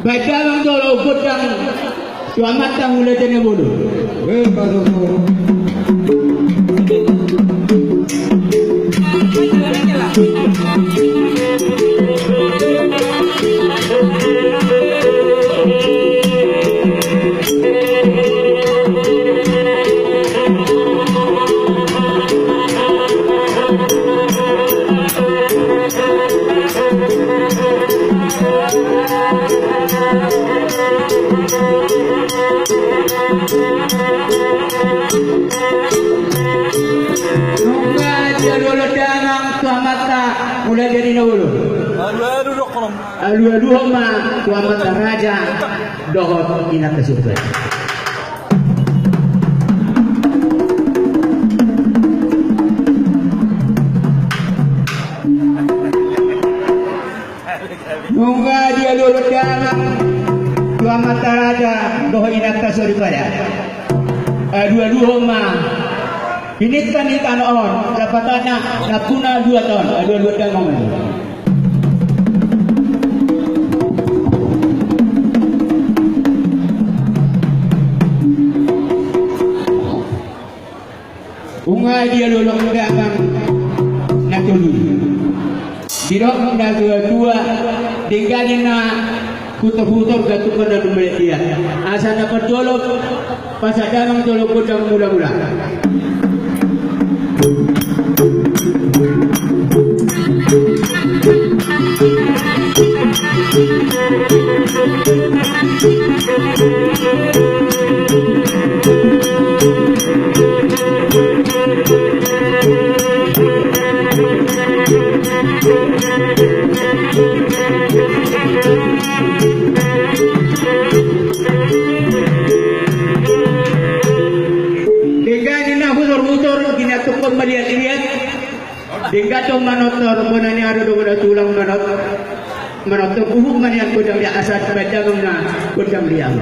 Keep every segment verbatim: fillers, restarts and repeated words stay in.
Baen damang jolo gondang tu amanta Mulajadi Nabolon. Nunga dialualuhon damang tu amanta Mulajadi Nabolon. Alualuhon ma tu amanta raja dohot inanta soripada. Nunga dialualuhon damang tu amanta raja dohot inanta soripada. Alualuhon ma hininta ni tano on, lapatanna nampuna dua taon, alualuhon damang ma i. Nunga dialualuhon damang na tolu i. Didok na tuatua, denggan ninna hutorhutor, gantungan na dumbadia. Asa na parjolo pasahat damang jolo gondang mulamula. Denggan ninna hutorhutor, ginjang tungkon maliatliat. Denggan do manortor, bona ni ari do bona tulang manor-, manortor, uhum ma nian gondang liat, asa baen damang na gondang liat.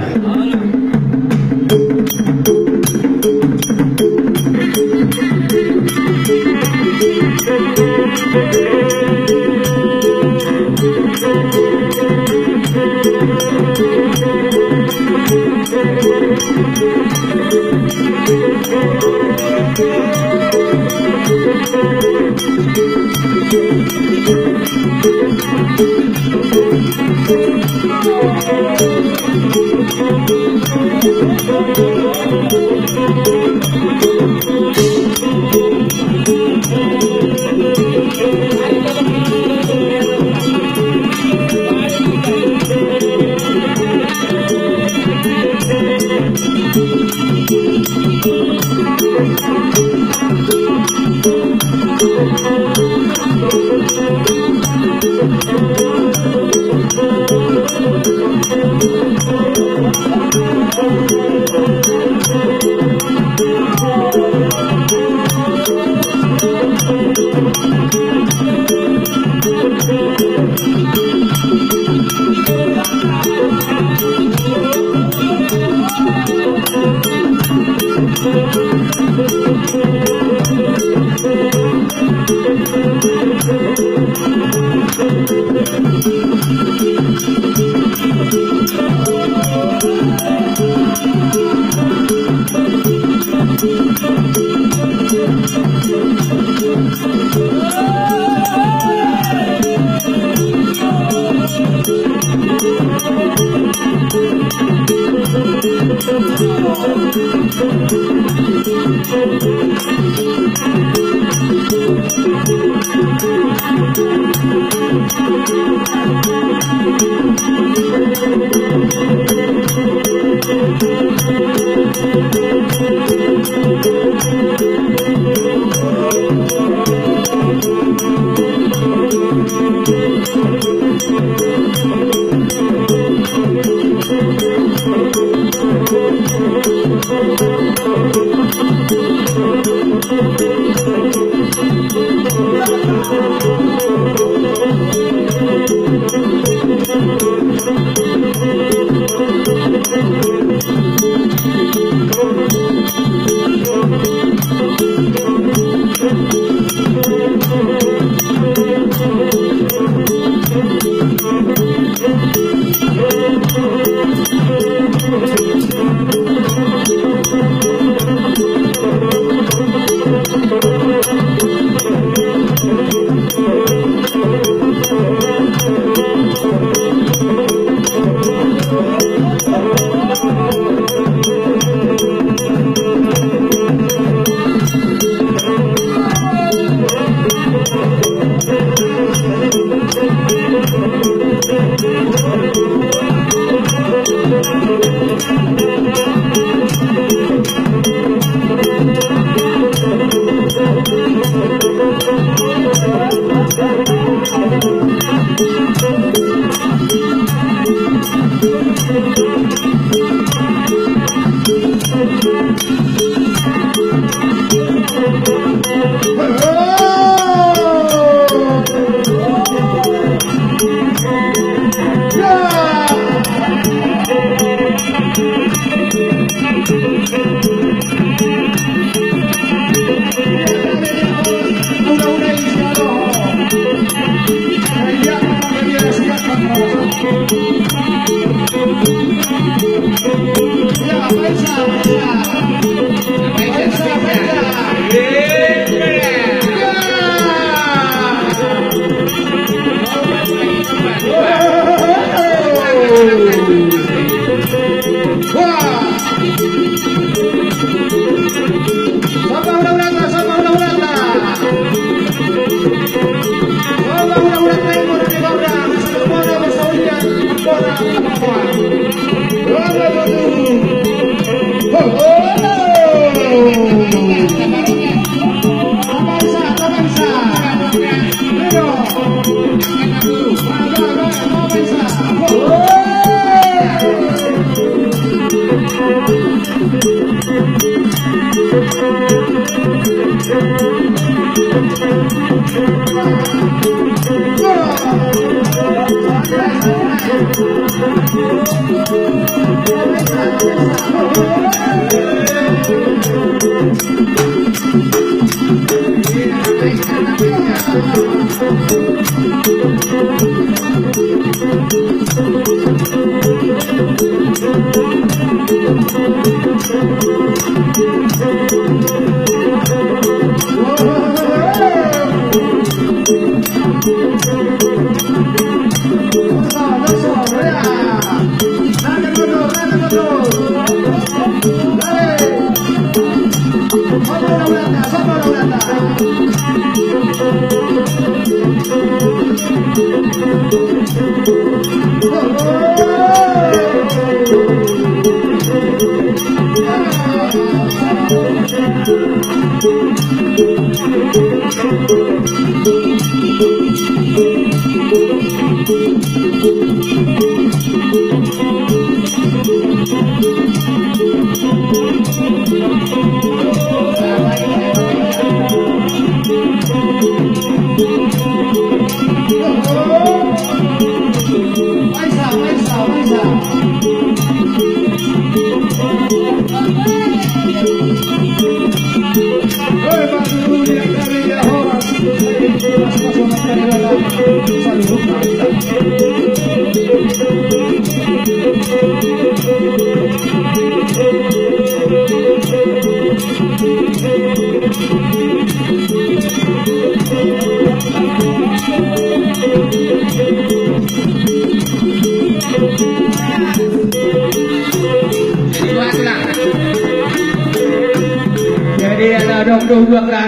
Jadi, ala dong, dong, dua kerana.